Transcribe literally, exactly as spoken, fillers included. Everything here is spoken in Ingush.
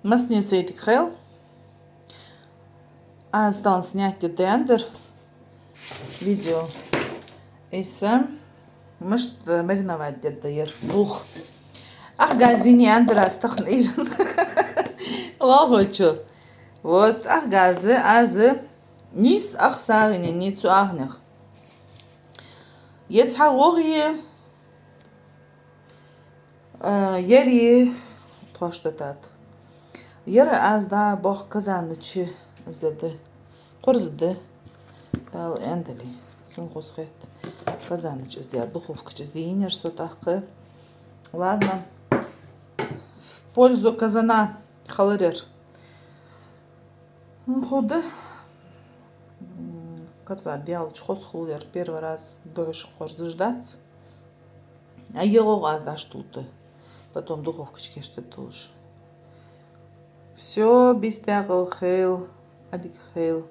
Массане сайтик хел. Аз тална снять дергда аьннадар видео. Из мишта мариновать дергда ер дулх. Ах газе йина аьннадар аз тахан из. Лалхочо. Вот, ах газе, аз нийса ах сагӀийна йина цу ахнех. Е цхьа гӀогӀи, а, ери тхоаш да тӀат. Ер аз дӀабоах казана чу, из да. Кхорза да. Дала аьннадале, сона хоза хет. Казана чу из да, духовка чу из да йинаяр со тӀаккха. Ладно. В пользу казана хилар ер. Ну, хӀаьта, м, кхарза баьлча хоза хул ер, первый раз духьашка кхорзаш дац. А е гӀогӀа аз дӀачудоалда. Потом духовка чу кийчдергдолаш. Всё, бийса декъала хийла, Ӏадика хийла.